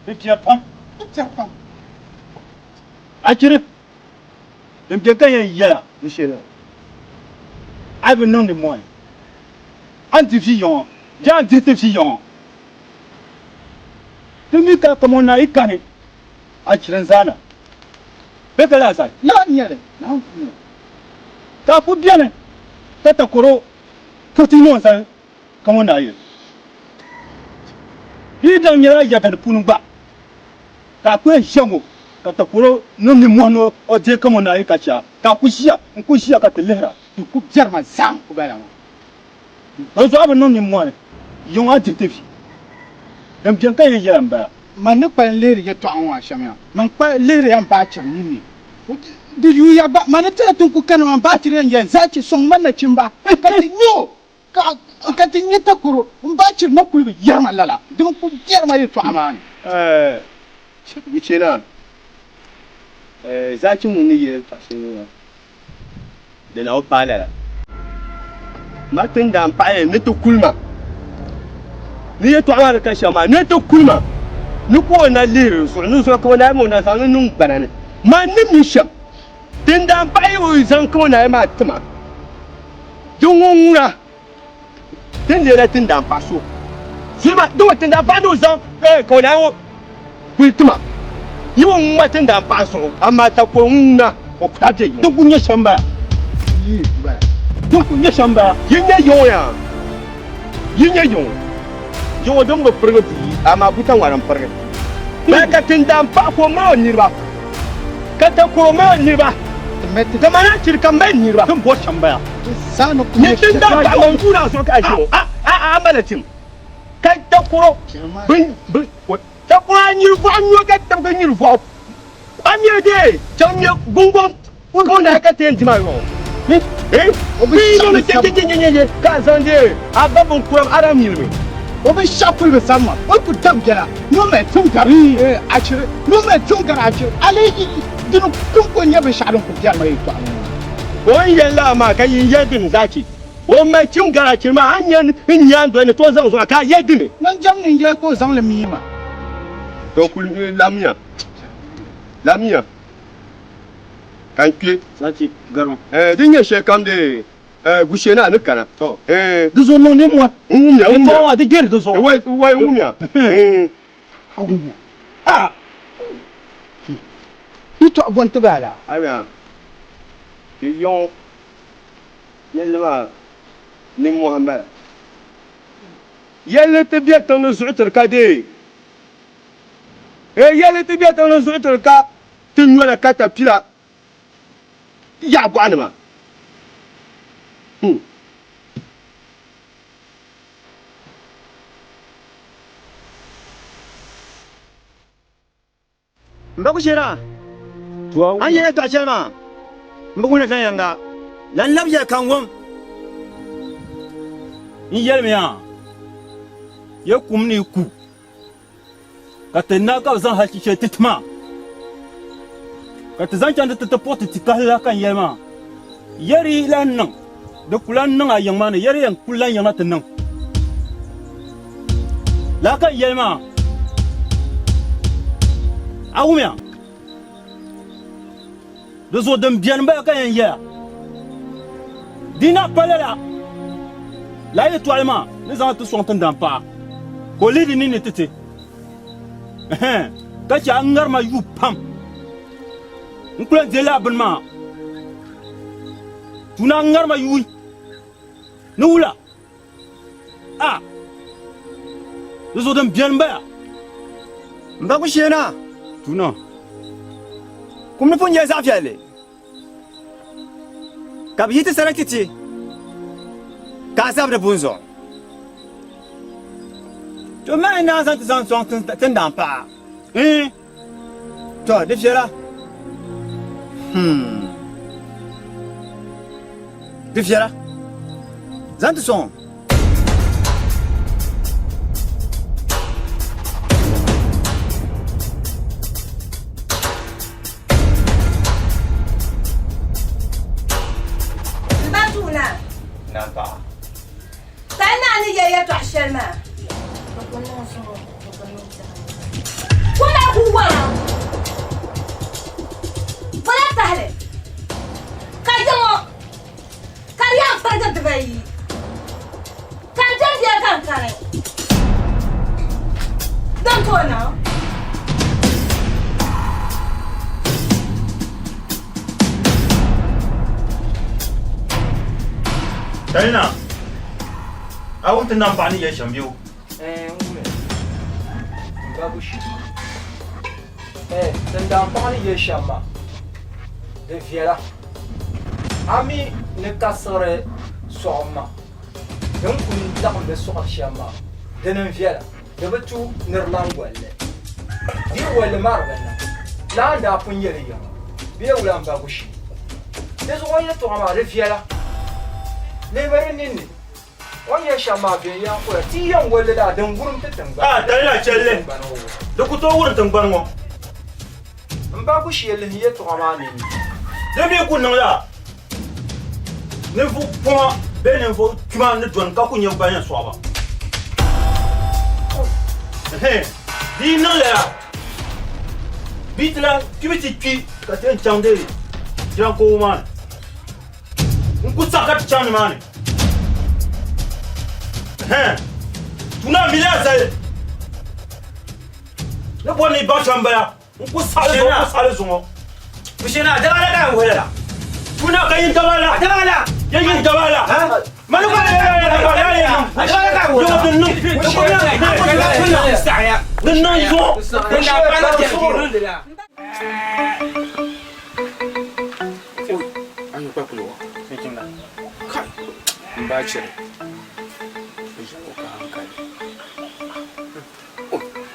Di biɛri pam. Di biɛri pam. Achiri, din beni ka yɛn yɛla ni shɛli a bi niŋ nimmɔhi, a ni di vi yaŋɔ bee a ni dihi ti vi yaŋɔ. Ti mi ka kaman naa yi kani achiri n-zaana bee ka laa zali. Lala n-nyɛ li, Naawuni pun mi. Ka a kul beni ka takɔro puhiti ni o zali kaman naa yɛli. Di yi daŋ nyɛla ya dali puuni gba, ka a ku yɛn ʒiya ŋɔ ka takɔro niŋ nimmohi ni o deei kaman naa yi ka chɛ a, ka a ku ʒiya n-ku ʒiya ka ti lihira. Di ku biɛri ma zaa n-ku bala maa. Dinzuɣu a bi niŋ nimmohi yiŋ a dihi ti vi. Din beni ka yɛn yɛla m-bala. Man ni kpalim lihiri yɛtɔɣa ŋɔ maa shɛm yaa, man kpa lihiri ya m-paai chiri ninni. Di yuuya gba, man ni tila ti ni ku kani maa m-paai chiri yɛn yɛn zaachi sɔŋ man nachimba ka ti nya o. Ka ka ti nya takoro m-bahi chiri ma kuli bi yɛri ma lala, di mi kuli biɛri ma yɛltɔɣa maa ni. Guchena, Zaachi ŋun ni yɛli paɣ shɛli ŋɔ maa, di na o paai lala. Ma tindaan paɣa yɛli ni ti kuli ma ni yɛltɔɣa maa ni ka shɛm maa, ni ti kuli ma ni ka o na lihiri n zuɣu ni zuɣu ka o na yɛli ma o na zaŋ li niŋ gbana ni. Man ni mi shɛm, tindaan paɣa yi o zaŋ ka o na yɛli maa ti ma. Di ŋɔ ŋuna ti ni leela tindaan paɣa so zuli maa, di ŋɔ tindaan paɣa ni o zaŋ ka o naai ŋɔ kuli ti ma, yi ŋɔ ŋma tindaan paɣa zuɣu, amaa takɔro ŋuna o ku tooi be yiŋ. Din kuli nyɛ shɛm m-bala. Din kuli nyɛ shɛm m-bala. Yi nya yiŋɔ yaa? Yi nya yiŋɔ? Yiŋɔ din bi pirigi buyi, amaa buta ŋɔri m-pirigi. Bala ka tindaan paɣa ka o mali o niriba. Ka takoro mali niriba, kamani a chiri ka mali niriba. Din bɔri shɛm m-bala. Nyɛ din daa baɣi ma n-guuri a zuɣu ka a ʒi ŋɔ, a a a mali tim. Ka takoro bin bin takoro a nyiri vɔɣu nyo ka tibigi nyiri vɔɣu. A mi dee chaŋ ŋmɛ guŋgɔŋ ka o naai ka ti yɛn di ma yɔɣu. Eh, bɛ yi ni che che che che che ka a zaŋ dee a ba binkuram a daa miri mi. O binshɛɣu kuli bi sani maa, o ku dam biɛla ni o mali tim gari achiri, ni o mali tim gari achiri, a lee yi dini kum ka o nya binshɛɣu din ku biɛri ma yɛltɔɣa ŋɔ maa. O ni yɛli lala maa ka yin yɛli dini zaa che o mali tim gari achiri maa, a ni nya n nyaandoli ni tooi zaŋ zuɣu ka a yɛli dini. Ŋun jɛmdi n-yɛli ka o zaŋ li mii ma. To kuli lamya, lamya. Ka n kpe. Zachi garo. Eh, di nyɛ shɛli kam dee, eh, Gushee naa ni kana. To. Eh. Di zuɣu niŋ nimmohi. N wumya, n wumya. Yɛtɔɣa maa di gberi di zuɣu. Wai, wai, n wumya. Eh. A wumya. Ah! Yi tɔɣi bɔni ti baala. Aya. Ti yɔŋ yɛlli maa nimmohi m-bala. Yɛlli ti be tiŋ ni zuɣu tiri ka dee. Eh, yɛlli ti be tiŋ ni zuɣu tiri ka. Ti nyola katapila yaɣi bɔɣinima. Hmm. M ba Kushera, a ni yɛli yɛtɔɣ shɛli maa, m bi wum li viɛnyɛliŋga. Lan labi yɛli ka n wum. N yɛlimiya, ya kum ni yi ku. Ka ti naai ka bɛ zaŋ hal chichɛli ti ti maa, ka ti zaŋ chaŋ ti ti ti puɣi ti tikahili la ka n yɛli maa, Yɛri yi lan niŋ, di ku lan niŋ a yiŋ maa ni, yɛri yɛn kul lan yiŋna ti niŋ. Lala ka n yɛli maa, a wumya? Di zuɣu din beni m-bala ka yɛn yɛya, Di na pa lala, lala yɛtɔɣili maa ni zaŋ ti sɔŋ tindan paɣa ka o lihi di ninni ti ti, ɛhɛn, ka chɛ a ŋari ma yuu pam. N ku lan deei lala bini maa, tuuni a ŋari ma yuui ni wula? A! Di zuɣu din beni m-bala. M ba Kusheena. Tuna. Kum ni pun nyɛla zaɣ viɛlli, ka bɛ yi ti sara ti ti, ka a zabiri buni zuɣu. To mali naa zaŋ ti zaŋ sɔŋ tindaan paɣa. Iin. To, di viɛla. Hmm. Di viɛla. Zaŋ ti sɔŋ o. M ba Tuuna. Naam paɣa. Ka n naa ni yɛli yɛtɔɣ shɛli maa. Don't go now. China, a wum ti nam paɣa ni yɛli shɛm bɛ o? Ɛɛn, n wum n ba Bushi. Ɛɛ, tindaan paɣa ni yɛli shɛm maa, di viɛla. A mi ni ka siɣiri sɔɣim maa, din kul laɣim di sɔɣiri shɛm maa, dini n-viɛla. Di bi tu ni di lan goli li. Di yi goli li maa di bi niŋ. Lala n-daa pun yɛli ya ŋɔ, bee wula m-ba Gushie? Di zuɣu o yɛtɔɣa maa di viɛla. Lihimi di ninni. O ni yɛli shɛm maa viɛnyɛliŋ ka ti yɛn goli li la din wurim ti tiŋgbani. A dalila chɛli li, di ku tooi wurim tiŋgbani ŋɔ. M ba Gushie lihi yɛtɔɣa maa ninni. Di mi ku niŋla ninvuɣ kpɔma bee ninvuɣ kpima ni dɔni ka ku nya ban yɛn sɔɣi ba. Ɛhɛn, di yi niŋ lala, bɛ yi ti lan kpi bɛ ti kpi ka ti yɛn chaŋ deei jirankoobo maa ni. N ku saɣi ka ti chaŋ nimaani. Ɛhɛn, tuna mili a zali ni bɔri ni yi baŋ shɛm m-bala. N ku saɣili zuŋɔ, n ku saɣili zuŋɔ. Kushina, daba la ka wuhila la. Tuna ka yin daba la. Daba la. Ya yin daba la. Mani ko ya ya ya ya ya ya. Daba la ka wuhila. Yo din niŋ. Din niŋ zuŋɔ. Din daa pa la kɛri la. An yi kpakuli wa. Kai, n ba chiri. O ka hankali.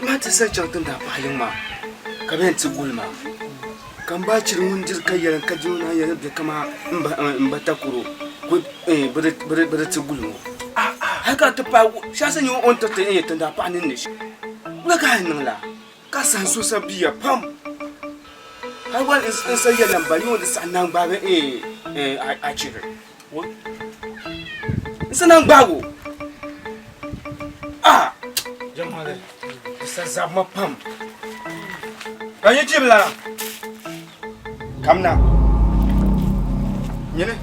Maa ti sa chaŋ tindaa paɣa yiŋ maa ka bɛ yɛn ti guli maa ka n ba chiri ŋun diri ka yɛli ka di naan yɛli bɛ kama n ba takoro bi di ti guli ŋɔ hali ka ti paai shɛli nyɛ o ni tiriti tindaa paɣa ninni wula ka a yɛn niŋ la ka saha so sa biya pam hali gba n sa yɛli n ba nyɛ o di saha naan gbaagi a chiri N sa naan gbaag o. Ah! Jɛmali, di sa zabi ma pam. Ka yi jib lana, kamina. Nyini,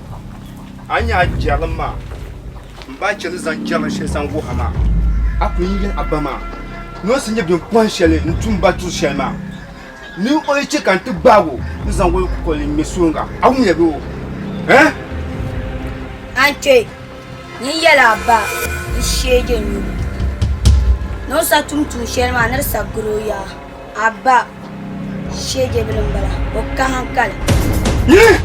a ni nya a jɛrilim maa, m ba chɛ ni zaŋ jɛrilim shɛli zaŋ wuhi a maa, a ku yi yɛli a ba maa ni o si nya biŋkɔhin shɛli n-tum ba duri shɛli maa. Ni o yi chɛ ka n ti gbaag o ni zaŋ o kukoli ŋ-ŋme sooŋga, a wumya bee o? Eh? A ni kpe, nyin yɛl a ba n sheegi n nyubu ni o sa tum tuun shɛli maa ni di sa gari o yaa. A ba sheegi bili m-bala, o ka hankali. Nyini!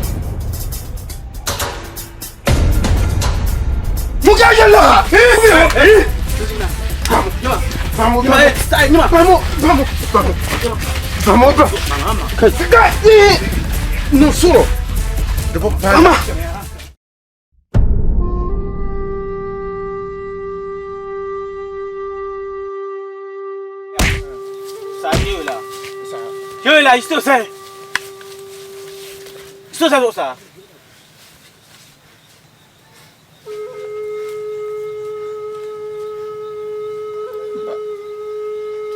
Muka yɛla! Vamos, vamos, vamos, vamos, vamos, vamos. No suro. Ama. Yola, you still say? Still say zuɣusaa?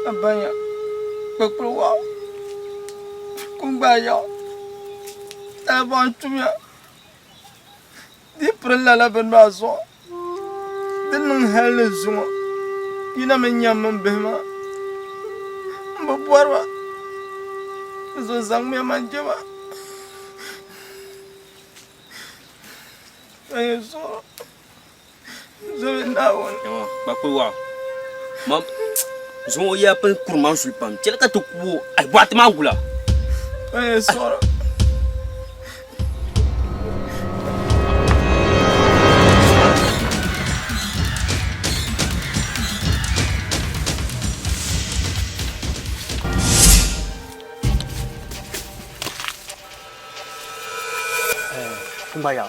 Abaya, kpakpuli waɣu, kungbayaɣu, talibɔŋ tumya, di yi piri lala bini maa zuɣu di niŋ hali ni zuŋɔ yi na mi nya m mini bihi maa m bi bɔri ba di zuɣu zaŋmiya ma n-je ba. Ka nyɛ zuɣu zoli Naawuni. Kpakpuli waɣu ma zuŋɔ o yaa pini kuri man suli pam chɛli ka ti ku o ai bɔɣati maa gula. Ka nyɛ zuɣu. Kumbaya.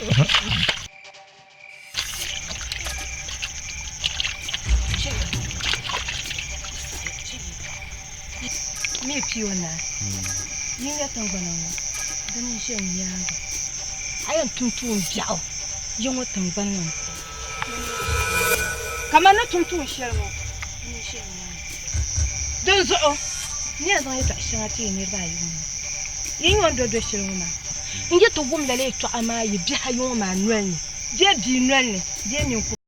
Mi pii o naa yi nya tiŋgbana ŋɔ dini n-ʒe n nyaaŋa a yɛn tum tuun biɛɣu yi ŋɔ tiŋgbani ŋɔ ni kaman ni tum tuun shɛli ŋɔ dini n-ʒe n nyaaŋa. Dinzuɣu n yɛn zaŋ yɛtɔɣ shɛŋa ti yi niriba ayi ŋɔ maa. Yi nya o ni do do shɛli ŋɔ maa, n yi ti wum lala yɛtɔɣa maa yi bihi ayi ŋɔ maa noli ni bee bia noli ni bee ninkura.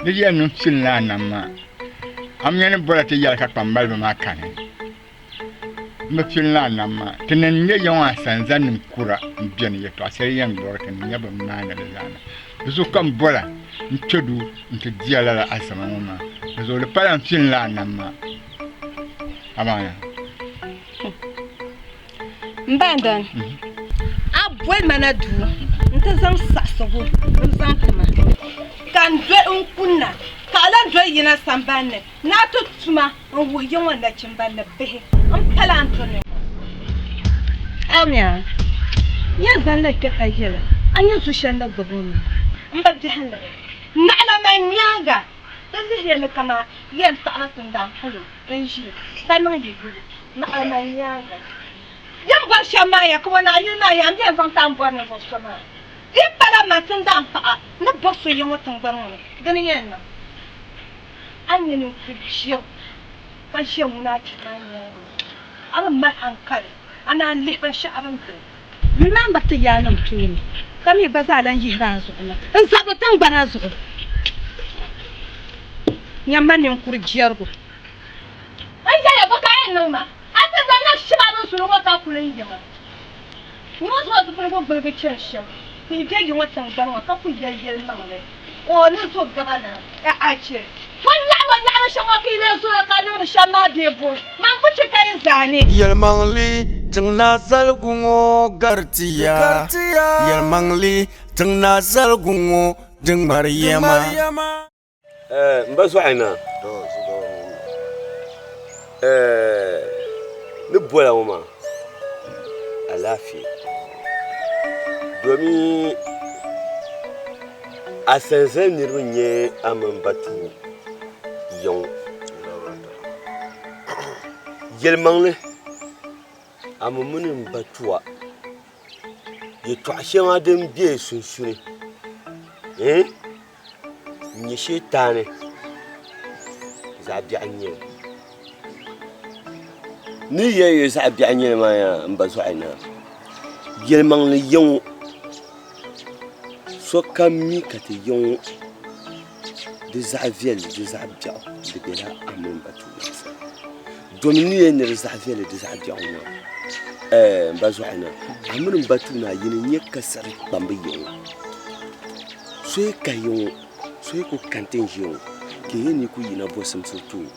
Di yɛn niŋ pili la a nam maa, a mi ni bɔra ti yɛli ka kpambaliba maa kani. M bi pili la a nam maa, ti ni nya ya ŋɔ asanzanim kura m-beni yɛtɔɣ shɛli yɛn gbɔri ti ni nya bɛ maani li zaa na. Di zuɣu ka m bɔra n-kpe duu nti di a lala alizama ŋɔ maa. Di zuɣu di pala m pili la a nam maa. Amaa. M ba Ndani, a boli ma na duu nti zaŋ saɣisigu n-zaŋ ti ma, ka n doli n kunna, ka a lan doli yina samban ni ni a ti tuma n-wuhi ya ŋɔ nachimba ni bihi m-pala a ni turi ni ŋɔ. Amia, yɛn zaŋ li kpe ka yɛli a nya zu shɛli ni gbubi o maa, m ba biɛhiŋli, naɣila man nyaaŋa ti lihiya ni kaman yɛn taɣila tindaan polo n-ʒi ka niŋ yi yuli naɣila man nyaaŋa. Yɛn bɔri shɛm maa ya, ka bɔ naɣ yuli maa ya, m yɛn zaŋ ti a ni bɔri ninvuɣ so maa. Di pala man tindaan paɣa ni bɔri so ya ŋɔ tiŋgbani ŋɔ ni, dini yɛn niŋ a ni nyɛ ninkuri ʒiɛm ka ʒe ŋuna a kpee maa nyaaŋa maa, a bi mali haŋkali, a naan lihi binshɛɣu din beni. Yuli maa m-ba ti yaannim tooni. Ka mi gba zaa lan yihiri a zuɣu na n-zabiri tiŋgbana zuɣu. Nyamma ninkuri jɛrigu. N yɛliya bɔ ka a yɛn niŋ ma? A ti zaŋ na shiba mini suli ŋɔ ka kuli n yiŋa. N ŋɔ zuɣu zipiligu gbuligi chani shɛm ka yi be yi ŋɔ tiŋgbani ŋɔ ka ku yɛli yɛlimaŋli ka o ni zo gaba na. Ache! O ni nyaɣim o nyaɣiri shɛm ŋɔ ka yi lee zɔra ka niŋdi shɛm maa bee bo? Man ku chɛ ka yi zaa ni. Yɛlimaŋli, tiŋ naa zaligu ŋɔ garitiya. Yɛlimaŋli, tiŋ naa zaligu ŋɔ di ŋmari yɛma. M ba zɔɣu naa, ni bola ŋɔ maa alaafee domi asanzali niriba n-nyɛ a mini ba tuui ya ŋɔ. Yɛlimaŋli a mi mini m ba tua yɛtɔɣ shɛŋa din be sunsuuni n-nyɛ Sitaani zaɣ biɛɣu n-nyɛ li. N ni yɛli ya zaɣ biɛɣu n-nyɛ li maa yaa m ba zuɣu naa, yɛlimaŋli ya ŋɔ sokam mi ka ti ya ŋɔ di zaɣ viɛlli di zaɣ biɛɣu di bela a mini ba tuuli sani. Domi ni yɛn ni di zaɣ viɛlli di zaɣ biɛɣu maa m ba zuɣu naa, a mini m ba tuuli naa yini n-nyɛ kasari kpambi ya ŋɔ. So yi ka ya ŋɔ, so yi ku kani ti ni ʒiya ŋɔ, ka yi ni ku yina bo simsi ti o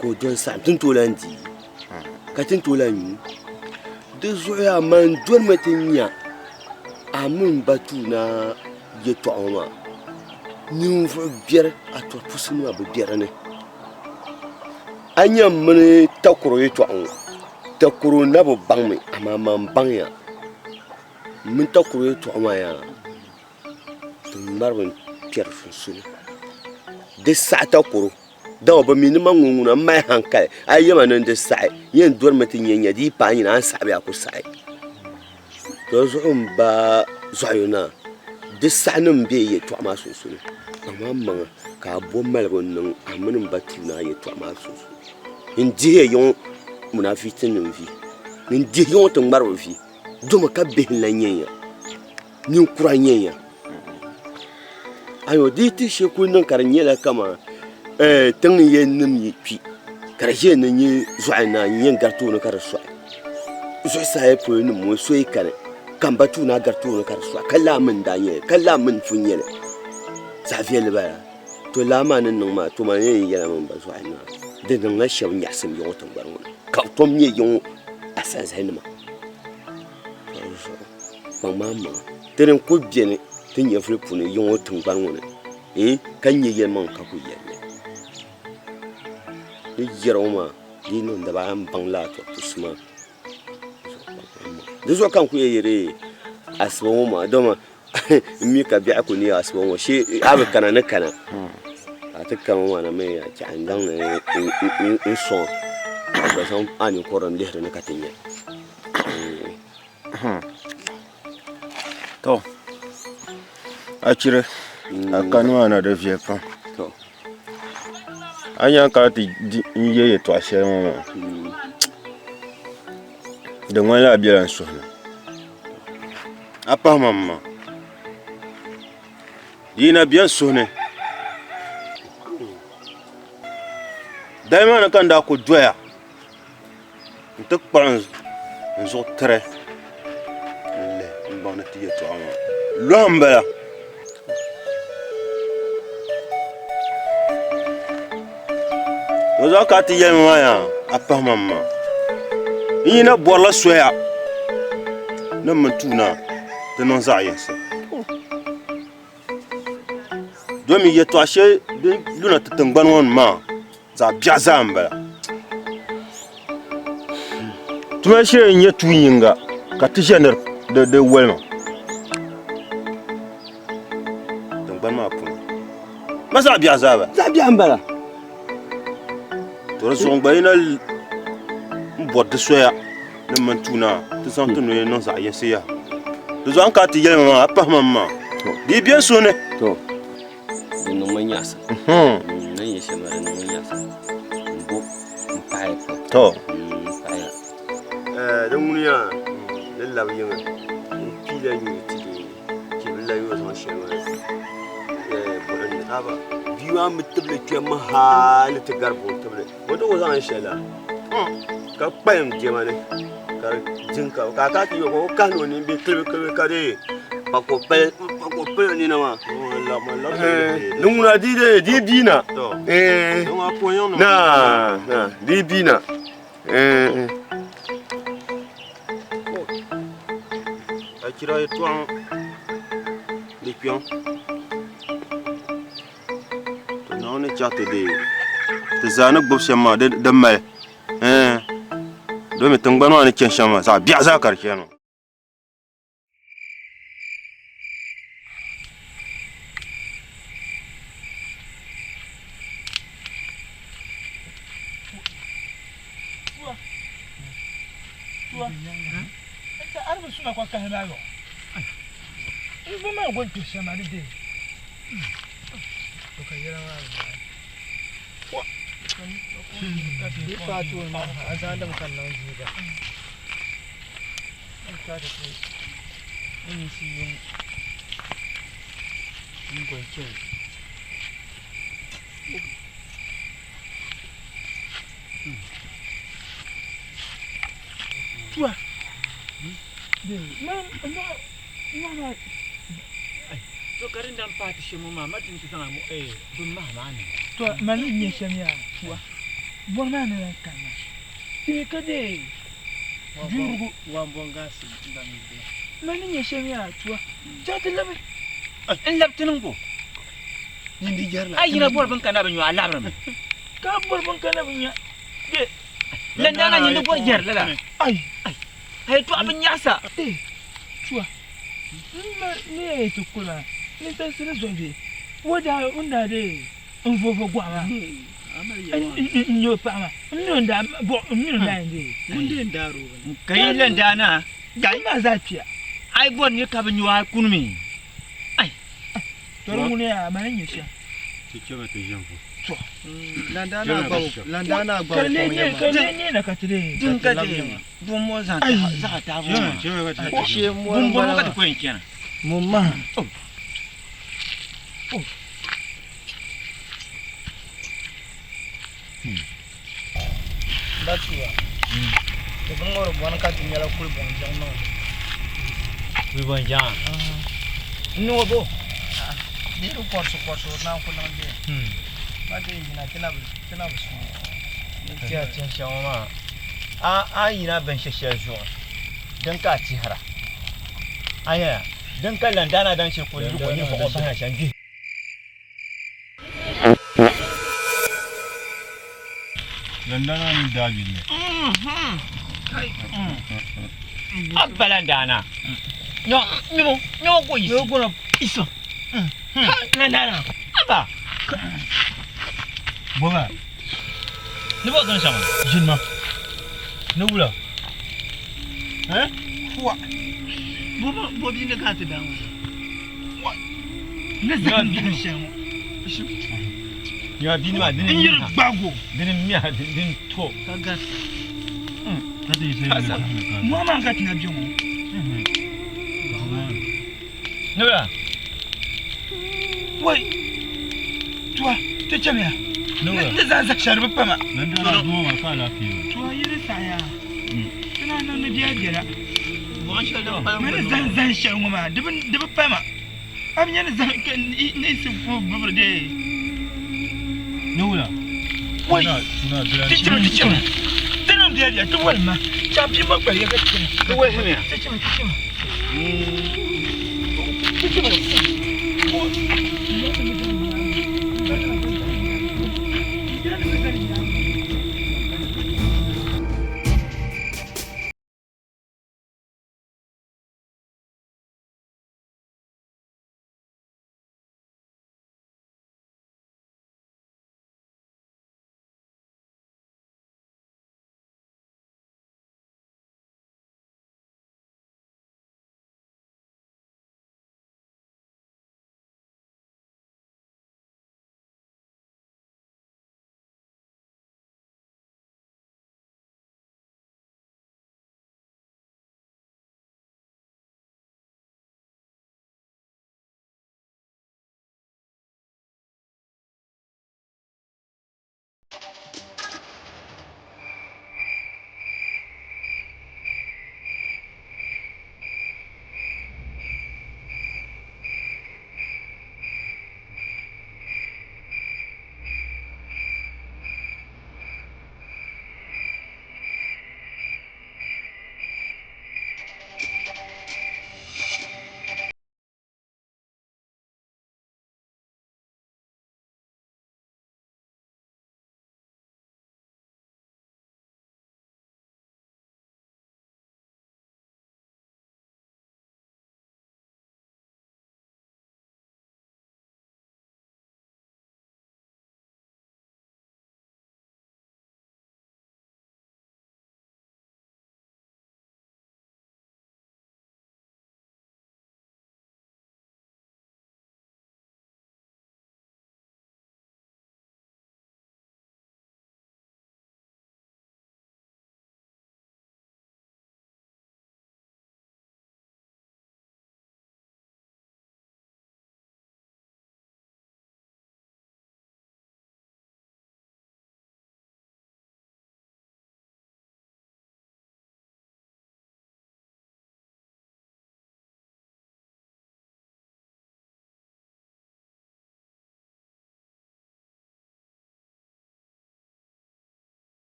ka o doli saɣim, ti ni tooi lan di ka ti ni tooi lan nyu. Di zuɣu yaa man dolimi ti nya a mini m ba tuuli naa yɛtɔɣa ŋɔ maa, ninvuɣ biɛri a tɔri pusinima bi be di ni. A nya m mini takɔro yɛtɔɣa ŋɔ, takɔro na bi baŋ mi, amaa man baŋya. M mini takɔro yɛtɔɣa maa yaa ti ŋmarimi n-kpɛri sunsuuni. Di saɣi takɔro, dama bɛ mi ni man ŋɔ ŋuna m mali haŋkali, a yi yɛma ni n di saɣi, n yɛn dorimi ti nya nya di yi paai nyini a ni saɣi bee a ku saɣi. Di zuɣu m ba Zɔɣuyɔ Naa, di saɣi ni m be yɛtɔɣa maa sunsuuni, kpaŋ maŋa ka a bo malibu n-niŋ a mini m ba Tuunaa yɛtɔɣa maa sunsuuni. N dihi ya yiŋɔ munaafichinim vi, n dihi yiŋɔ ti ŋmaribu vi, doma ka bihi n-lan nyɛ ya, ninkura n-nyɛ ya. Ayo, di yi ti shee kuli niŋ ka di nyɛla kaman tiŋ ni yɛn nim yi kpi ka di ʒiya ni nyɛ zuɣu naa n-yɛn gari tooni ka di sɔɣi. Zuɣusaa yi polo nim ŋɔ so yi kani ka m ba tuui naa gari tooni ka di sɔɣi ka laa mini daa nyɛli ka laa mini pun nyɛli zaɣ viɛlli bala. To laa maa ni niŋ maa to man yɛn yɛla mi ba zuɣu naa di niŋla shɛba nyaɣisim ya ŋɔ tiŋgbani ŋɔ ni ka bɛ tom nyɛ ya ŋɔ asanzalinima. Di zuɣu kpaŋ maa maŋa ti din kuli beni ti nyɛvuli puuni ya ŋɔ tiŋgbani ŋɔ ni ka nyɛ yɛlimaŋli ka ku yɛli li. Ni yɛri ŋɔ maa di yi niŋ daba a ni baŋ lala tɔbutusi maa. Di zuɣu ka n ku yɛn yɛli asiba ŋɔ maa dama n mi ka biɛɣu ku neei asiba ŋɔ shee a bi kana ni kana ka a ti kani ŋɔ maa na mi a chɛhi n daŋ ni n sɔŋ ka gba zaŋ a ninkurilim lihiri ni ka ti nya. To a chiri a kani maa na di viɛli pam a nya ka ti n yɛ yɛltɔɣa shɛli ŋɔ maa di ŋmanila a biɛla n suhu ni a pahi ma m ma di yi na bɛ n suhu ni dali maa ni ka n daa ku doya N ti kpuɣi n zuɣu tiri n lihi n baŋ ni ti yɛltɔɣa maa lɔha m bala. Dinzuɣu ka a ti yɛli ma maa yaa a pahi ma m ma n yi na bɔrila soya ni m mini tuuna ti niŋ zaɣ yinsi domi yɛltɔɣa shɛli din luna ti tiŋgbani ŋɔ ni maa Zaɣ biɛɣu zaa n-bala. Tuma shee n-nyɛ tuun yiŋga ka ti ʒe ni di wolima tiŋgbani maa puuni. Ma zaɣ biɛɣu zaa bala. Zaɣ biɛɣu m-bala. To di zuɣu n gba yina m-bɔri di soya ni m mini tuuna ti zaŋ ti noya niŋ zaɣ yinsi yaha. Di zuɣu a ni kana ti yɛli ma maa, a pahi ma m-maa. Di yi be n suhu ni. Di niŋ ma nyaɣisim. N ni yɛli shɛm maa di niŋ ma nyaɣisim. N bo m paɣiya pam. To. M paɣiya. Din ŋuni yaa ni labi yiŋa n piila nyuli ti di chibili. lahi yo zaŋ shɛli maa buɣim ni haba bia maa mi tibili kpɛmmi hali ti gari buɣim tibili o ti ku zaŋ shɛli la ka kpalim diɛma ni ka di din ka ka a kana ti yo ka o kahindi o nini bee kilibi kilibi ka dee pa ka o pali pa ka o pali o nina maa ni ŋuna di dee di bii na na na di bii na A chira yɛtɔɣa ŋɔ di kpiɔŋ to Naawuni ni chaɣ ti deei ti zaa ni gbubi shɛm maa di mali ɛɛn domi tiŋgbani maa ni chani shɛm maa zaɣ biɛɣu zaa ka di chani. To ka din dan paai ti shɛm ŋɔ maa, ma ti ni ti zaŋ a bin maha maa niŋ. To mali n nyɛ shɛm yaa tuwa bɔri maa ni lan kanna tihi ka deei duurigu mali n nyɛ shɛm yaa tuwa chaŋ ti labi n labi ti niŋ bo a yina bɔri bin kana bi nyo a labirimi ka bɔri bin kana bi nya de Landana nyini bɔri jɛri lala ai a yɛtɔɣa bi nyaɣisa tuwa n ma ni ti kula ninsalinsi ni zuɣu bɛ o daa n daa dee n vovo gɔɣa maa n nyɛ o paɣa maa n mi o ni daa n mi o ni daa yɛn dee ka yi landana ka yi maa zaa kpiya a yi bɔri ni ka bi nyo a kunimi ai to di ŋuni yaa mani nyɛ shɛm to Landana ka di lee neena ka ti dee din ka dee bɔŋ zaŋ zaɣa taabo maa bɔŋ ka ti ko yɛn chana Mun maha. Batuwa. Ti bini ŋɔ di bɔni ka ti nyɛla kuli bɔŋ jaŋ niŋ li. Kuli bɔŋ jaŋ? N niŋ o bo? Di yi di kɔrisi kɔrisi o naan ku niŋ bee? Ma dee yina ti na bi suui. N tiɛha tihi shɛŋa maa a ni yina binshɛ shɛli zuɣu din ka a tihira a nyɛla din ka landana daŋ shɛli ka o yuli ka o ninvuɣ ŋɔ bahina shɛm gbihi. Landana ni daa yuli. A ba landana. Nyɔ nyɔ nyɔ ko yisi. Nyɔ ko iso. Landana. Aba. Boba. Ni bo zaŋ shɛŋa. Ʒinima. Ni wula. Eh? Wa. Boba bobi ni ka ti daŋ. Wa. Ni zaŋ zaŋ shɛŋa. Nyɔ bini maa dini N yiri gbago. Dini miha dini to. Ka gasa. Ka ti yi Kasa. Mɔɣu maa ka ti na bɛ ŋɔ. Ni wula. Wai. Tuwa ti chamiya. Ni zaŋ zaŋ shɛri bi pama. Landana doo maa ka alaafee. Tuwa yiri saɣaya. Ti na niŋ ni biɛla biɛla. Mani zaŋ zaŋ shɛli ŋɔ maa di bi pama. A bi nya ni zaŋ ni si bibiri dee. Ni wula. Wai. Ti chami ti chami. Ti niŋ biɛla biɛla ti wali ma. Chaŋ bia ŋɔ gbali ya ka ti chami. Ti wali himiya. Ti chami ti chami. Ti chami.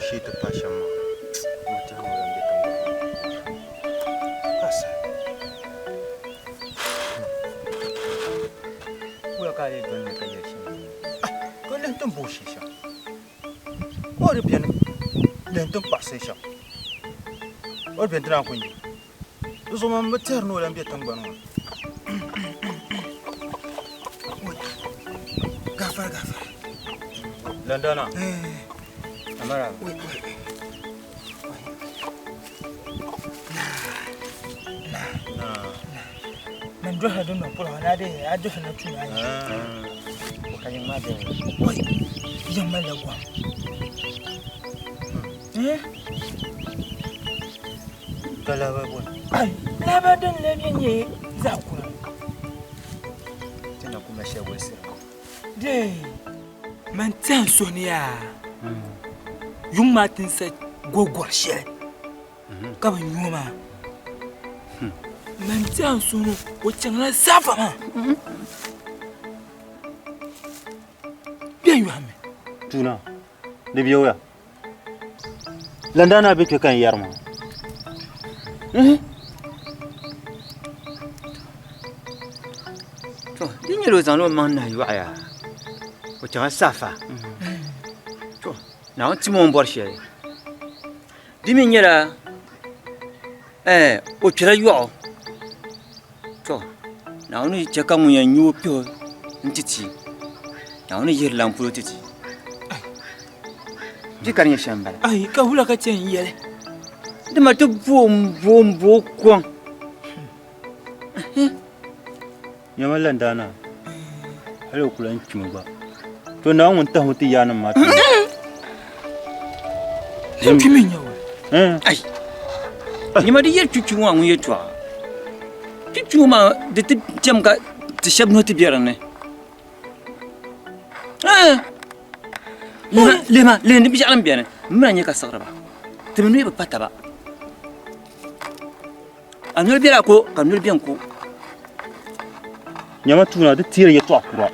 shee ti paai shɛm maa, m bi tɛhi ni o lan be tiŋgbani ŋɔ ni. Ka saha. Wula ka a lee doli ni ka yɛli shɛm? Ah, ka lihi ti ni bo shee shɛm. O di beni lihi ti ni kpaɣisi shɛm. O di beni ti naan ku nya. Di zuɣu man bi tɛhiri ni o lan be tiŋgbani ŋɔ ni. Gafara, gafara. Landana. Amara. Man dɔhila din nɔŋ polo na de a dɔhila na tuuni ayi. Ka yiŋ maa bɛ Oi, yiŋ malila gom. Eh? Ka lahabali bɔni? Ai, lahabali din lee bɛ nyɛ zaɣ kura. Ti na ku mali shɛli wolisiri ŋɔ. Dee, man tɛha n suhu ni yaa, yuŋ maa ti ni sa gɔgɔri shɛli ka bɛ nyu o maa. Man tɛha n suhu ni o chaŋla saafa maa. Bɛ yɔhimmi. Tuuna, di bɛ o ya. Landana be kpe ka n yɛri maa. To, di nyɛla o zaŋla o maŋ nahi yɔɣi yaa. O chaŋla safa. To, Naawuni tim o ni bɔri shɛli. Di mi nyɛla eh, o kpɛla yɔɣu. To, Naawuni chɛ ka ŋun yɛn nya o kpɛhi n-ti ti. Naawuni yihiri lan polo ti ti. Di ka di nyɛ shɛm m-bala. Ai, ka wula ka chɛ n-yɛli? Dama ti bo m-bo m-bo kɔŋ. Nyama Landana, hali o ku lan kpimi gba. To Naawuni ŋun tahi o ti yaannim maa ti. N kpimi n-nyɛ o. Ai, nyama di yɛli kpikpi ŋɔ a ŋun yɛtɔɣa. Kpikpi ŋɔ maa di ti chɛmi ka ti shɛba nuhi ti be di ni. Lihima, lihi ni biɛɣu m-beni, m mi na nyɛ ka siɣiri ba. Ti mi nuhi bi pa taba. A noli bela ko ka noli beni ko. Nyama tuuna di teeri yɛtɔɣa kura.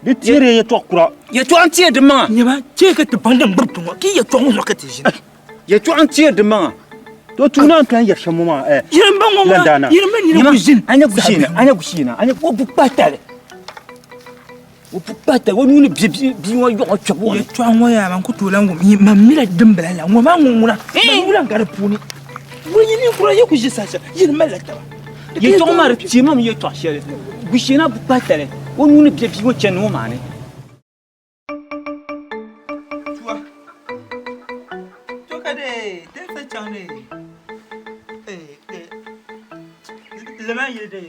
Di teeri yɛtɔɣa kura. Yɛtɔɣa n-teeri di maŋa. Nyama chɛ ka ti baŋ din gbubi ti ŋɔ, ka yɛtɔɣa ŋɔ zuɣu ka ti ʒini. Yɛtɔɣa n-teeri di maŋa. To tuuna n tɔn yɛri shɛm ŋɔ maa, eh, Yiri m-ba ŋɔ maa, Landana. yiri m-ba nina ku ʒini. A nya gushina, a nya gushina, a nya o bu kpahi tali. O bu kpahi tali, o nuu ni bɛ bia ŋɔ yɔɣu kpɛbu ŋɔ ni. Yɛtɔɣa ŋɔ yaa man ku tooi lan wum, man mila din bala la, ŋɔ maa ŋun ŋuna, man nuu lan ka di puuni. Ŋun yi ninkura yi ku ʒi saha shɛli, yiri malila taba. Yɛtɔɣa maa di teemi mi yɛtɔɣ shɛli, gushina bu kpahi tali, o nuu ni bɛ bia ŋɔ chandi ŋɔ maa ni. Tua. To ka de din sa chaŋ de liman yili de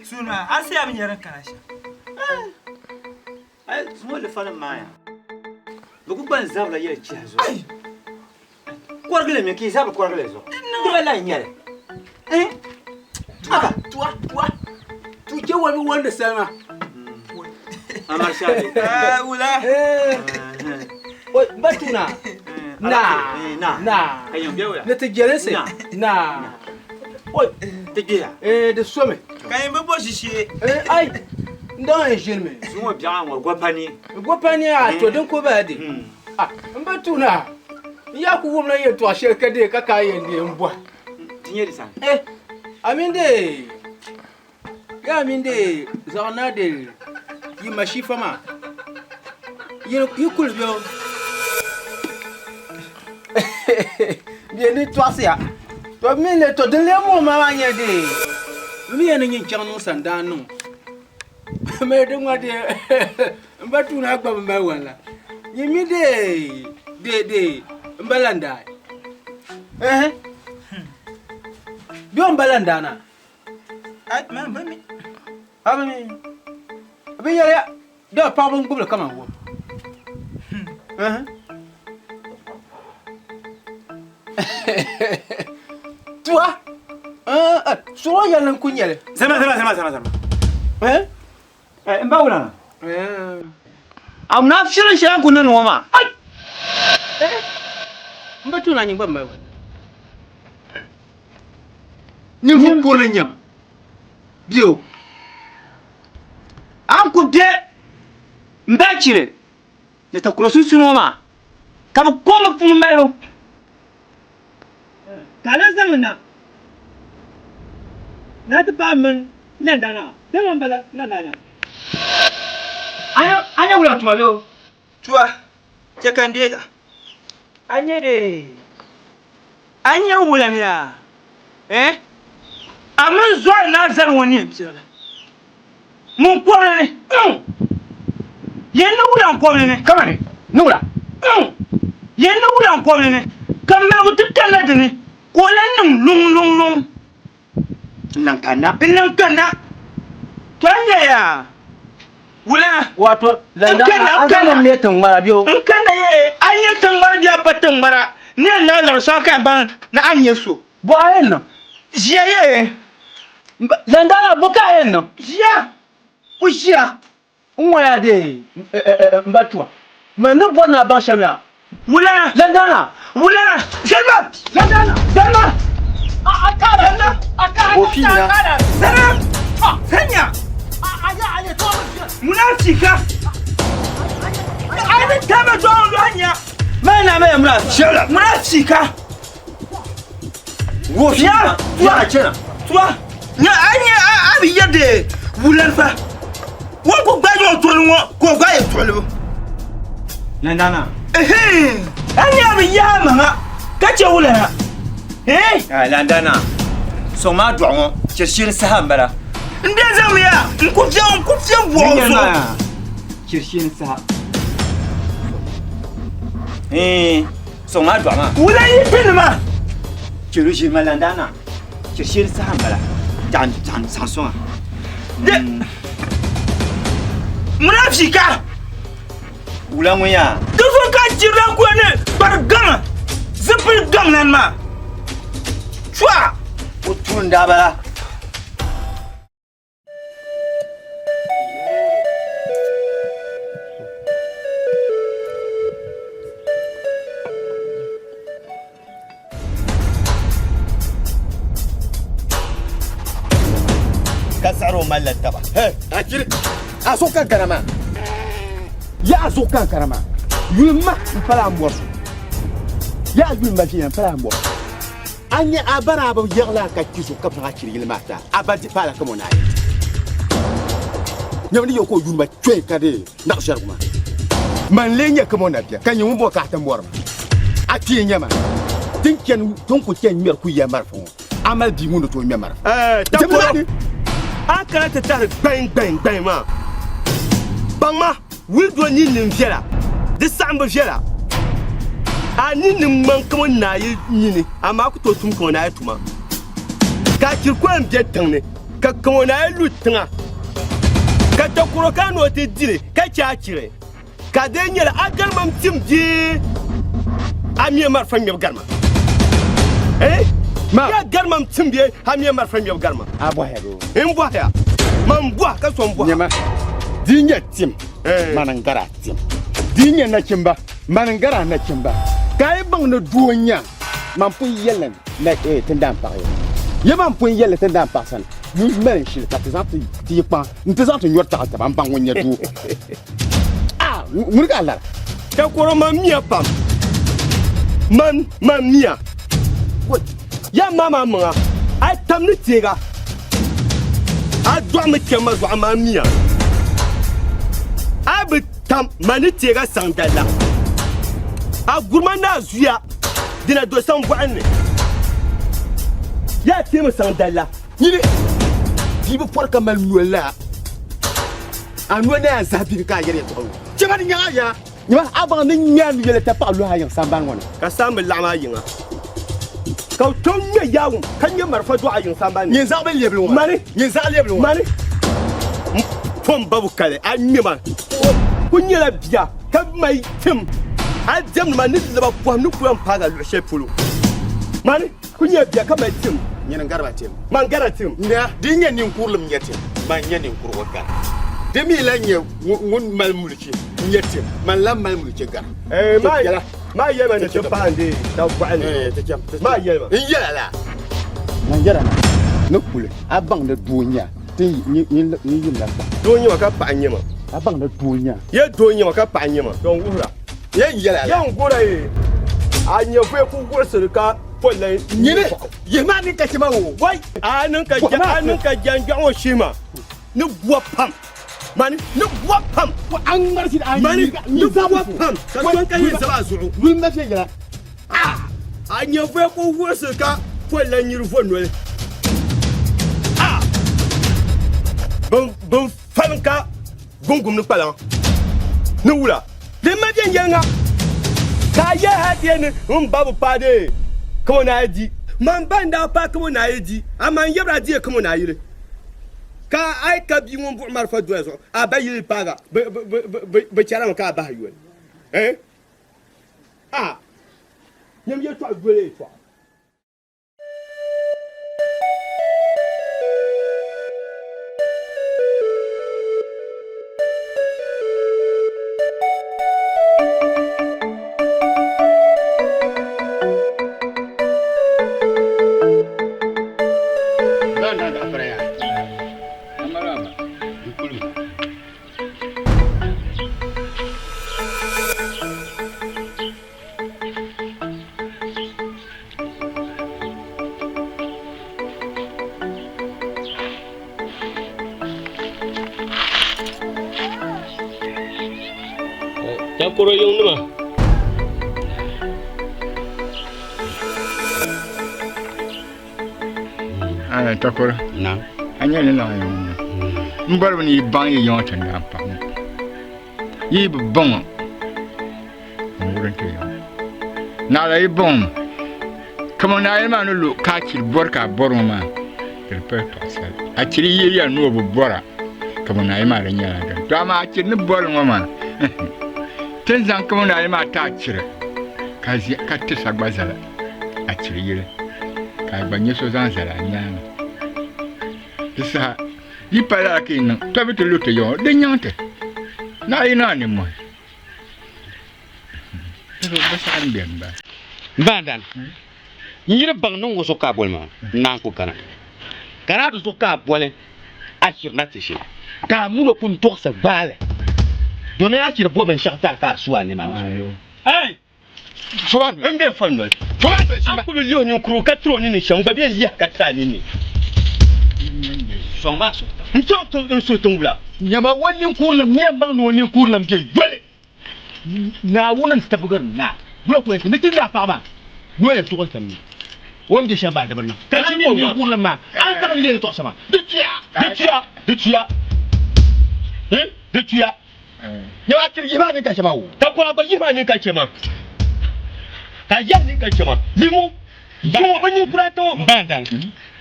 suuni maa a siya bi nyɛ din kana shɛm. Ai zuŋɔ lifanim maa ya bɛ ku gba n zabila yɛli chiha zuɣu. Kɔrigili mi ka yi zabiri kɔrigili zuɣu. Di ba lahi nyɛli. Tua, tua, tua. Tu che wani wanda salma. Amar Shadi. Wula. Oi, batuna. Na. Na. Na. Ni ti jelinsi. Na. Oi, ti gbiya. Eh, di somi. Ka yin bi bo shishee. Eh, ai. N daŋ n ʒini mi. Zuŋɔ biɛɣu ŋɔ gɔpani. Gɔpani a to din ko bala di. Ah, n ba tuuna. N yaa ku wumla yɛltɔɣa shɛli ka dee ka ka a yɛn dee n bɔhi. Ti nyɛ di sani. Eh, a mini dee, yaa a mini dee zaɣ naa dee yi mashiifa maa, yi yi kuli bɛ o. Bɛ ni tɔɣisiya. To mi le to din lee muɣi ma maa nyɛ dee, bɛ mi yɛn ni nyin chaŋ niŋ sandaan niŋ o. Mali di ŋɔ dee n ba tuuna gba bi mali wani la. Nyin mi dee dee dee n ba lan daai. Ehe. Bɛ n ba lan daa na. Ai man bi mi. A bi mi. Bi yɛliya dama paɣaba n gbubili kaman wom. Ehe. Tuwa. Suɣa yɛli n ku nyɛli. Zama zama zama zama zama. Eh? Eh, n ba wula na. A ŋuna shirin shɛli n ku niŋ ŋɔ maa. Ai! Eh! N ba tuuna nyin gba mali wala. Ninvuɣ kurili n-nyɛ ma. Bɛ o. A ni ku be m ba chiri ni takoro sunsuuni ŋɔ maa. Ka bɛ kɔŋ bɛ puma malibu, ka a lan zaŋ li na ni a ti paai m mini Lɛndana bee ŋun bala Lɛndana. A nya wula tuma bee o? Tua, chɛ ka n deeg a. A nya dee, a nya wula yaa? Eh? A mini zɔri ni a zali ŋɔ neen pirigi. Ŋun kɔbili ni, Yɛn ni wula n-kɔbili ni? Kamani, ni wula? Yɛn ni wula n-kɔbili ni? Ka maligu ti kanna di ni, ka o lan niŋ luŋluŋluŋ. N-niŋ kanna. N-niŋ kanna. To a nya yaa, wula? Wato, landa a zaŋ mi tiŋ ŋmara bɛ o. N kanna yee, a nya tiŋ ŋmara bee a pa tiŋ ŋmara, ni yɛn lahi liɣiri sɔŋ ka yɛn baŋ ni a ni nya so. Bɔ a yɛn niŋ? Ʒiya yee. Landana, bɔ ka a yɛn niŋ? Ʒiya! Ku ʒiya n-ŋɔya dee m ba Tua. Man ni bɔri ni a baŋ shɛm yaa. Wula? Landana! Wula? Zalima! Landana! Zalima! A kaara! A kaara! Bofina. Zalima! Sanya! Munafika! A ni taba dɔŋ lɔhi nya. Mali na mali munafika. Munafika! Wofina. Ya, chena. Tua! Nya a nya a bi yɛ de wulan fa. Ŋun ku gbaagi o tuɣili ŋɔ ka o gbaai tuɣilibu. Nandana. Ehe! A nya bi yɛ a maŋa ka chɛ wulana. Eh? Ah, Landana. Sɔŋ maa dɔɣu ŋɔ chirishiri saha m-bala. N de zaŋmiya n ku fiɛ n ku fiɛ buɣ o zuɣu. Chirishiri saha. Eh, sɔŋ maa dɔɣu maa. Wula yi ti nima. Chɛlu ʒiri ma Landana. Chirishiri saha m-bala. Taɣin taɣin saɣin sɔŋa. De munafika. Wula ŋun yaa? Di zuɣu ka chirila kuya ni kpari gaŋa zipili gaŋ nani maa. Chua! O tuun daa bala. Ka saɣiri o malila taba. A chiri a zuɣu ka n kana maa. Ya a zuɣu ka n kana maa. Yuli ma m pala a mɔri so. Ya a yuli ma viɛnyɛla m pala a mɔri so. A nya a ba daa bi yaɣili a ka kpi zuɣu ka bɛ zaŋ a chiri yili maa ti a. A ba di paala kama o naai. Nyami ni yɛ ka o yuuni ma kpe ka di naɣ ʒɛrigu maa. Man n-lee nyɛ kama o nabia ka nyɛ ŋun bɔri ka a ti mɔri ma. A kpee n-nyɛ ma. Ti ni chani, ti ni kul chani ŋmɛri kuyiya marafa ŋɔ, a mali bia ŋun ni tooi ŋmɛ marafa. Ɛɛ, takɔro, a kana ti tahiri gbain gbain gbain maa. Baŋ ma, wulidoo ninni n-viɛla, di saɣim bi viɛla. A ninni ŋmani kaman naayi nini, amaa a ku tooi tum kaman naayi tuma. Ka a chiri kom be tiŋ ni, ka kaman naayi lu tiŋa, ka takɔro kana ni o ti di li, ka chɛ a chiri. Ka di nyɛla a garima m-tim bee a mi marafa ŋmɛbu garima? Eh? Ma. Ya garima m-tim bee a mi marafa ŋmɛbu garima? A bɔhiya doo. N bɔhiya. Man bɔhi ka so m-bɔhi. Nyama, di nyɛ tim, mani n-gari a tim. Di nyɛ nachimba, mani n-gari a nachimba. Ka a yi baŋ ni doo n-nya, man pun yɛli ni eh, tindaan paɣa ya. Ya man pun yɛli tindaan paɣa sani, yi mali n shili ka ti zaŋ ti yi kpaŋ nti zaŋ ti nyɔri taɣili taba m-baŋ ŋun nyɛ doo. Ah, ŋuni ka a lara? Takɔro man miya pam. Man, man miya. Ya ma maa maŋa, a yi tam ni teega, a dɔɣimi kpɛm ma zuɣu amaa miya. A yi bi tam ma ni teega saŋ dali la, a guri ma ni a zuya dina do saŋ bɔɣili ni. Ya teemi saŋ dali la. Nyini bia bi pɔri ka mali noli la, a noli na yɛn zahi bini ka a yɛri yɛltɔɣa ŋɔ. Chɛ ma di nyaŋ a yaa. Nyama, a baŋ ni ŋme a nuyɛli tapaɣ luhi a yiŋ sambani ŋɔ ni. Ka saamba laɣim a yiŋa, ka bɛ tom ŋme yaawum, ka ŋme marafa dɔɣi a yiŋ sambani ni. Nyin zaɣ bi lɛbili ŋɔ. Mani. Nyin zaɣ lɛbili ŋɔ. Mani. M pom babu kali, a ŋme ma. Ku nyɛla bia ka mali tim. A diɛmdi ma ni laba pɔhim ni ku yɛn paagi a luɣ shɛli polo. Mani. Ku nyɛla bia ka mali tim. Nyini n-gari ba tim. Man gari a tim. Nya, di nyɛ ninkurilim n-nyɛ tim, man nyɛ ninkurigu gari. Di mi lan nyɛ ŋun mali mulichi n-nyɛ tim, man lan mali mulichi gari. Eh, maa yɛli ma ni ti paai n-deei tab bɔɣili ni. Eh, ti cham, ti Maa yɛli ma. N yɛla la. Man yɛra na ni kuli a baŋ ni doo n-nyɛ a, ti nyin yimla kpaŋ. Doo n-nyɛ ma ka paɣa n-nyɛ ma. A baŋ ni doo n-nyɛ a. Yɛ doo n-nyɛ ma ka paɣa n-nyɛ ma. Dɔn wuhira. Yɛn yɛla la. Yɛn gura ye a nyɛvuya ku wuɣisiri ka polli Nyini yihi maa niŋ ka chɛ ma o. Wai a niŋ ka a niŋ ka jɛngbɛɣu ŋɔ shihi ma ni bua pam mani ni bua pam A ŋmari shili a mani ni bua pam ka so ka yɛn zaba a zuɣu. Wuli ma viɛnyɛla. A nyɛvuya ku wuɣisiri ka polli nyiri vo noli. A bin falim ka gungum ni kpalaŋ ni wula. Di ma viɛnyɛliŋa ka a yɛli hal ti yɛli ni m ba bi paai dee kamo ni a yi di. Man ba n-daa paai kamo ni a yi di, amaa n yabira diya kamo ni a yili. Ka a yi ka bia ŋun buɣi marafa doya zuɣu, a ba yili paaga bɛ chɛrimi ka a bahi yoli. Eh? A nyam yɛtɔɣa doli yɛtɔɣa. Takoro yiŋ nima. Takoro. Na. A nyɛ ni laɣ yiŋ ŋɔ. M bɔri mi ni yi baŋ yi yiŋ tindaan paɣa ŋɔ. Yi yi bi baŋ o, n wurim ti yiŋ. Naɣila yi baŋ o mi, kaman Naayili maa ni lo ka a chiri bɔri ka a bɔri ŋɔ maa, di di pali tɔɣisali. A chiri yi yɛli ni o bi bɔra, kaman Naayili maa di nyɛla dini. To amaa a chiri ni bɔri ŋɔ maa, ti ni zaŋ kaman Naayili maa ti a chiri ka ka ti sa gba zali a chiri yili, ka a gba nya so zaŋ zali a nyaaŋa. Di saha yi pa lala ka yi niŋ tɔbu ti lu ti yiŋ ŋɔ, di nyaŋ ti. Naɣ yi niŋ a nimmɔhi. Bɛ saɣim bɛ m-bala. M ba Ndana, n yi di baŋ ni ŋɔ zuɣu ka a boli ma, n naan ku kana. Ka daa di zuɣu ka a boli a chiri na ti shee, ka a min o pun tɔɣisi gbaai li, domin a chiri bo binshɛɣu ti a ka a su a nɛma maa. Ai! N be fa noli. A ku bi lihi o ninkurigu ka tiri o ninni shɛm, n gba be lihi ka tiri a ninni. Sɔŋ maa suhu tiŋ. N sɔŋ tiŋ n suhu tiŋ wula? Nyama o ninkurilim, n yɛn baŋ ni o ninkurilim be yoli. Naawuni n-tibigiri naa. Wula ka o yɛn ti ni ti naai paɣa maa? Ni o yɛn tuɣi n-tim mi o ni be shɛm maa di bi niŋ. Ka ti mi o ninkurilim maa, a ni zaŋ li leei tɔɣisa maa, di tuya, di tuya, di tuya, di tuya. Nyama a tiri yihi maa ni ka chɛ ma o. Takɔra gba yihi maa ni ka chɛ ma. Ka yɛli ni ka chɛ ma. Limu, zuŋɔ bɛ ninkura ti o. M ba Ndana,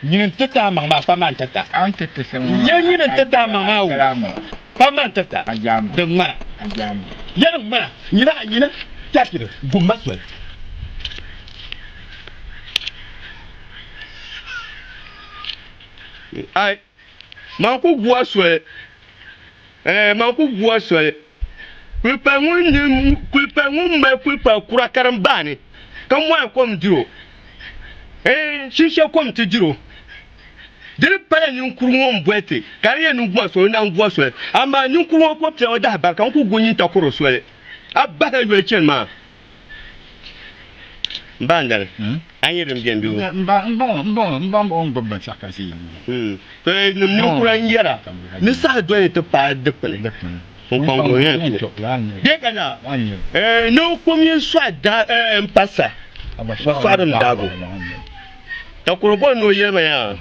nyini n-ti ti a maŋ maa, kpam maa n-ti ti a. A ni ti ti shɛm ŋɔ maa. Yɛli nyini n-ti ti a maŋ maa o, kpam maa n-ti ti a. Di ŋmana. Yɛli ŋmana, nyini a nyini ti a chiri gum ma soli. Ai, man ku gu a soli. Ɛɛ, man ku gu a soli. Kulipali ŋun ni kulipali ŋun mali kulipali kura karimbaani ka mɔhi kom dir o. Ɛɛ, shinshɛ kom ti dir o. Di ni pala ninkuri ŋɔ m-boli ti ka di yɛn ni gu a soli, o naan gu a soli. Amaa ninkuri ŋɔ ko piɛla o dahibarika n-ku gu nyin takɔro soli. A bahila yoli chani maa. M ba Ndali, a ni yɛli din beni bee? M ba, m baŋ m baŋ m baŋ o ni gbubi binshɛɣu ka ʒi yi. To nim ninkura n-yɛra ni saha doli ti paai dikpuni n-kpaŋ o yɛn ti bee ka na ni o kum yi sɔɣi daa m-pa sa sɔɣi din daago. Takoro bɔri ni o yɛli ma yaa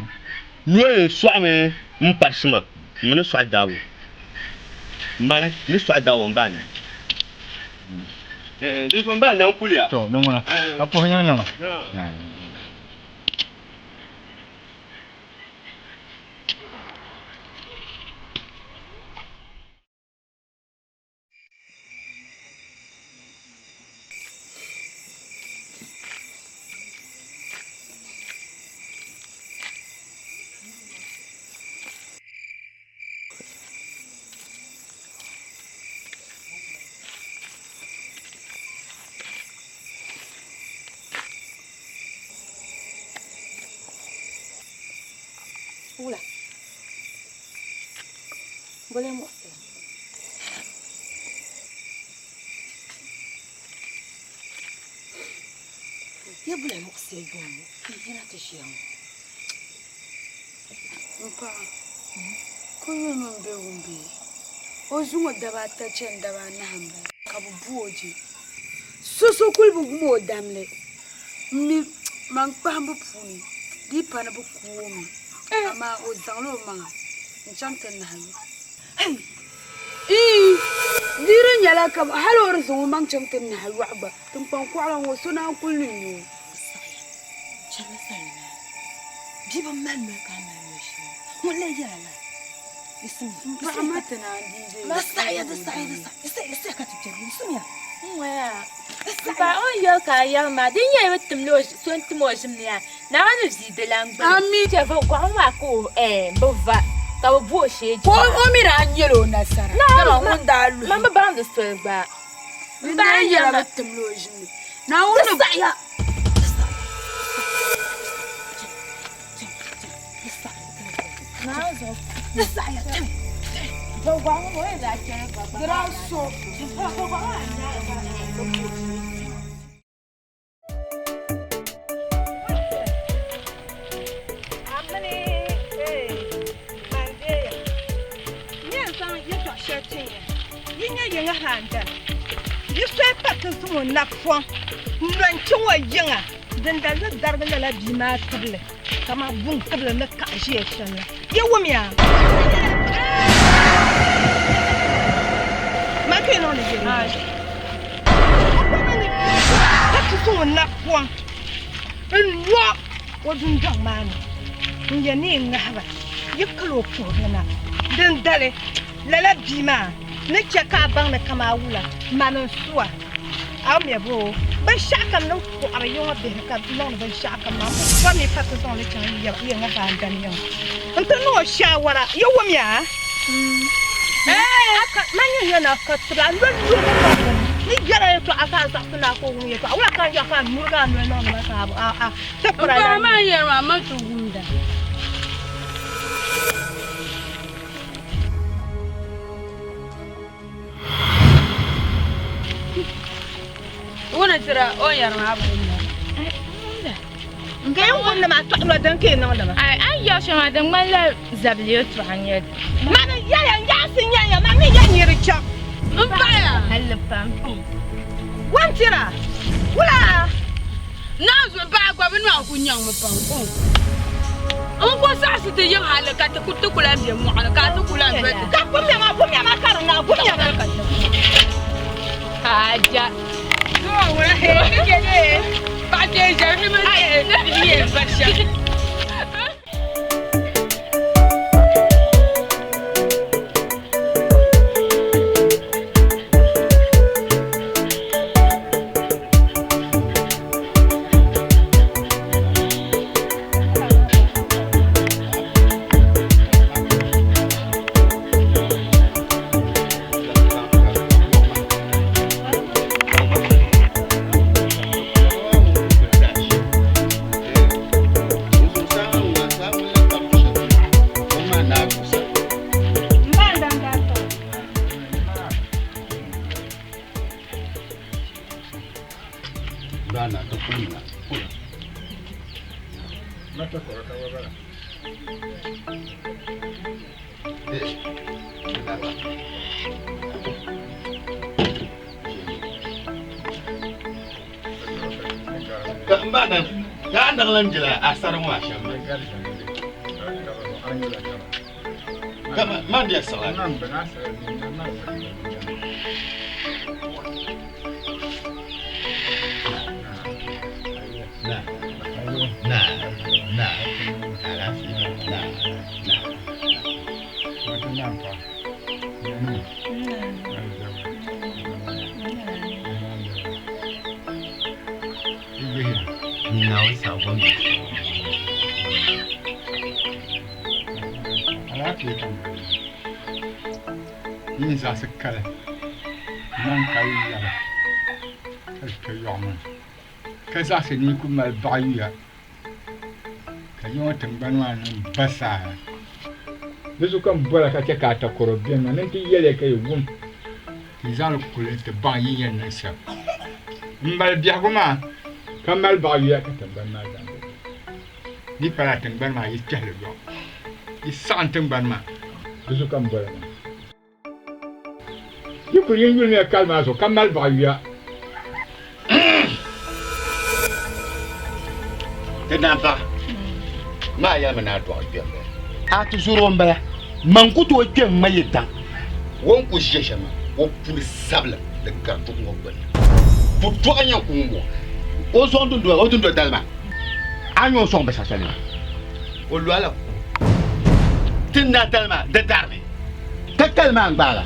ni o yɛn sɔɣimi m-pa shima m mi ni sɔɣi daago. M ba ni sɔɣi daago m ba ni. Di zuɣu m ba n-lan kuliya. To, ni ŋuna ka puhi nyaŋ nyaŋa. Wula? Bole muɣisira. Ya bula muɣisiya yuŋ ŋɔ ka yi yina ti ʒiya ŋɔ. M paɣa, ka o yuli mini be wum bee? O zuŋɔ daba ata chani daba anahi m-bala ka bɛ bu o je. So so kuli bi wum o damli. M mi man kpahimbu puuni di yi pa ni bɛ ku o mi, amaa o zaŋla o maŋa n-chaŋ ti nahi yo. Hei! Ii! Di di nyɛla ka hal o di zaŋ o maŋ chaŋ ti nahi yɔɣu gba, tiŋkpaŋ kɔɣila ŋɔ so naan kuli ni nya o. Saɣiya, chani sani maa. Bia bi mali noli ka a mali noli shɛli. Ŋun lee yɛla lala? Yiɣisimiya, M paɣa ma ti naan dii dee Di saɣiya, di saɣiya, di saɣiya. Yiɣisiya ka ti kpɛri, yiɣisimiya. N waya, m paɣa o ni yɛli ka a yɛri maa, di nyɛla bɛ timla o so n-tim o ʒim ni yaa. Naawuni ni vi di lan gbuni. Ami. Chɛ bɛ gɔɣu maa ka o ɛɛn bi va, ka bɛ bo o shee Ka jina. o mi daa nyɛla o nasara, dama ŋun daa luhi. Man bi baŋdi soli gba. Di daa nyɛla bɛ timla o ʒim ni. Naawuni ni. Di saɣiya. Di daa so. Yi nyɛ yiŋa haandana, yi soli pa ti zaŋ o napɔŋ n-lo n-chaŋ o yiŋa. Dindali ni darigi lala bia maa tibili kaman buŋ tibili ni kaɣi ʒiya shɛm la. Yi wumya? Man ka yi niŋdi yɛli? O kpana ni ka ti zaŋ o napɔŋ n-lo o dundɔŋ maa ni n-yɛn ni yi ŋahi ba, yi kali o puhiri na. Dindali lala bia maa ni chɛ ka a baŋ ni kaman wula mani n-su a. A mi bo binshɛɣukam din kɔɣiri yi ŋɔ bihi ka niŋdi binshɛɣukam maa, m bi bɔri ni yi pa ti zaŋ li chaŋ yi ŋahi a n-dani yiŋa nti niŋ o shaawara. Yi wumya? Man nyin yɛn a ka tibili a noli yoobu niŋ bini ni yɛla yɛtɔɣa ka a zaɣisi ni a ku wum yɛtɔɣa, wula ka n yɛli ka a nurigi a noli niŋdi ma ka a ti kpira M paɣa maa yɛri maa, man ti wumda. Wuni tira o yɛri maa bi wumda. Ka yin wumdi maa tɔɣi noli din ka yi niŋdi maa. Ai, a ni yɛri shɛm maa di ŋmanila zabili yɛltɔɣa n-nyɛ li. Mani n-yɛliya n yaɣisi n-yɛn ya, man mi yɛn niri chaŋ. M paɣiya. Halli pam. Wani tira, wula? Naanzu baɣa gba bini maa ku nyaŋmi pam. N ku saɣisi ti yiŋ hali ka ti ku ti ku lan be mɔɣu ni ka a ti ku lan doli ti. Ka gumya maa, gumya maa ka di naai, gumya maa. Haja. Zuɣu ŋuna hee ni ke dee paɣa kpee ʒɛri mi ni yɛn va shɛm. Yi ni zaɣisi kali man ka yi yaba ka kpe yɔɣu ŋɔ ni, ka zaɣisi ni yi ku mali baɣa yuya, ka yi ŋɔ tiŋgbani maa niŋ basaa. Di zuɣu ka m bɔra ka chɛ ka a takɔro beni maa ni nti yɛli ya ka yi wum, ka yi zaŋ li kuli nti baŋ yi ni yɛn niŋ shɛm m-mali biɛhigu maa. Ka mali baɣa yuya ka tiŋgbani maa zaŋ di. Di pala tiŋgbani maa yi kpɛhili yɔɣu, yi saɣim tiŋgbani maa. Di zuɣu ka m boli maa. Yi kuli yɛn yulimiya kali maa zuɣu ka mali baɣa yuya. Ti naan paɣa maa yɛlimi ni a dɔɣi kpɛm bɛ. A ti zɔri o m-bala, man ku tooi kpe ŋ-ŋma yi daŋ. O ni ku ʒe shɛm maa, o puli sabila di gari duɣu ŋɔ gbunni. Putɔɣu n-yɛn ku ŋum o. O zaŋ o dundoli dali maa, a ni nya o sɔŋ binshɛɣu shɛli maa, o lu a la kuri. Ti ni daa tali maa, di darimi. Ka kali maa n-gbaag a,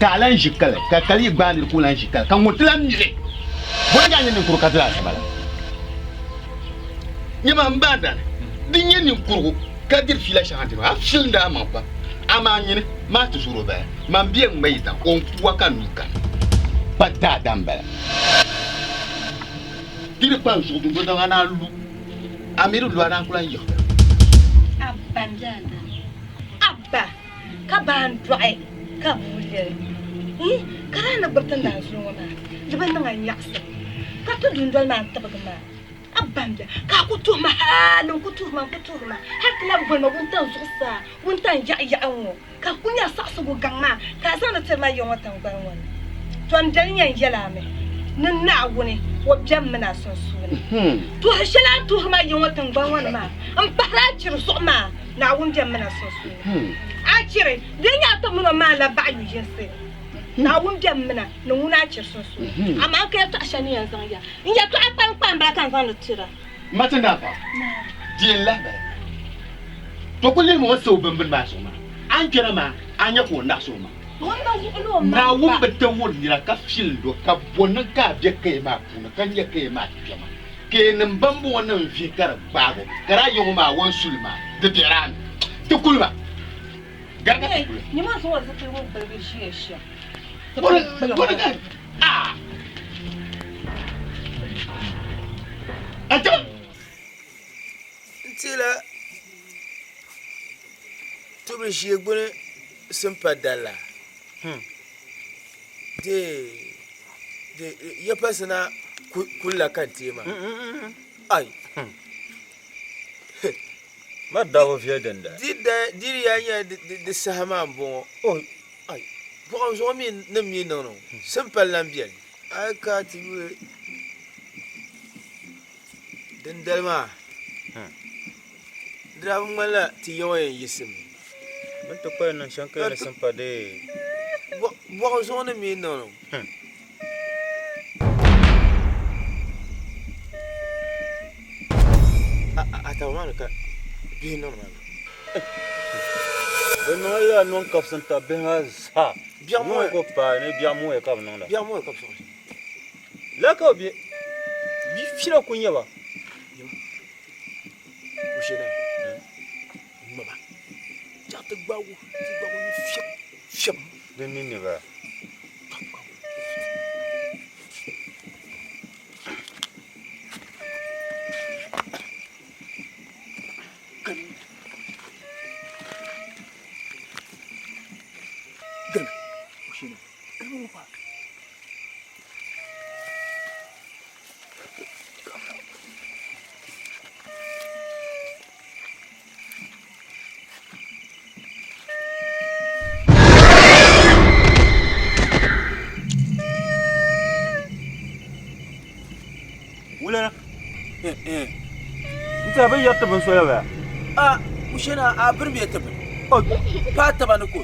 ka a lan ʒi kali, ka kali yi gbaai nir ka o lan ʒi kali, ka ŋun ti lan mi li. Bɔ n-daa nyɛ ninkurigu ka diri asaba la? Nyama m ba dani, di nyɛ ninkurigu ka diri fiila shɛŋa dini, a filindi a maŋ pam. Amaa nyini maa ti zɔr o baya, man bɛ ŋma yi daŋ, o n-kuwa ka nuu kani. Pa daadam m-bala. Di di kpa n zuɣu dundɔŋ a naan lu, a mi di lu a naan ku lan yiɣisira. Abba m-be a dani. Abba, ka baa n-dɔɣi ka bua lɛli. Ii, ka daa ni gbubi tindaan zuŋɔ ŋɔ maa, di bi niŋ a nyaɣisim, ka ti dundoli maa n-tibigi maa. Abba m-bia, ka a ku tuhi ma hali n-ku tuhi ma n-ku tuhi ma hal ti labi boli ma wuntaŋ zuɣusaa, wuntaŋ yaɣiyaɣi ŋ-ŋɔ, ka a ku nya saɣisigu gaŋ maa ka a zaŋdi tiri ma ya ŋɔ tiŋgbani ŋɔ ni. Tɔ m beni yɛn yɛl a mi ni Naawuni o bemi mi na sunsuuni. Tuhi shɛli a ni tuhiri ma ya ŋɔ tiŋgbani ŋɔ ni maa m-pahiri a chiri zuɣu maa, Naawuni bemi mi na sunsuuni. A chiri, di yi nyɛ a ti min o maanila baɣiyu yinsi, Naawuni bemi mi na ni ŋuna a chiri sunsuuni. Amaa n ka yɛtɔɣ shɛli ni yɛn zaŋ ya. N yɛtɔɣa kpalikpani m-bala ka n zaŋdi tir a. M ma Tindaanpaɣa, di yɛn lahi bala. To ku lihimi o ni sa o bimbini maa zuɣu maa, a ni kpɛna maa, a ni nya ka o naɣisi o maŋa. Naawuni bi ti wuri nira ka filind o, ka bɔ niŋ ka a be kaya maa puuni ka nya kaya maa kpɛma. Kayanim bɛmbɔŋɔnim vihi ka di gbaag o, ka daa yaŋ o maa o ni su li maa, di bɛri a ni. Ti kuli ba, gari ka ti kuli. N teela tibili ʒee gbuni simpa dali la ya palisi na kulila ka n teei maa ai Ma daabu viɛli din da. Di di yaa nyɛla di saha maa m-bɔŋɔ ai buɣim zuɣu mi ni mi niŋdi ŋɔ simpali lan beni a yi kana ti yuli Dindali maa, di daa bi ŋmanila ti ya ŋɔ yɛn yiɣisimi. Bɛ ni ti kpali niŋ shɛm ka yɛli simpa dee. Bɔɣu zuɣu ni mi niŋ li. A taba maa ni ka bihi niŋdi maa. Bɛ niŋla lala niŋ kabisi n-tabi bihi maa zaa. Biɛɣu ko paai ni biɛɣu mooya ka bɛ niŋda. Biɛɣu mooya ka bɛ sɔŋ. Lala ka bɛ be. Bia fila ku nya ba. Di ninni bala. Wulana n tɛha bɛ yɛri ti bini soya baya a kushena a biri bɛ ti bini pa taba ni ko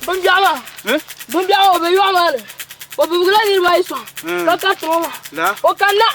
Bimbiɛɣu maa bimbiɛɣu o be yɔɣu maa ni o bibigila niriba ayi sɔŋ ka kariti ŋɔ maa o kanna.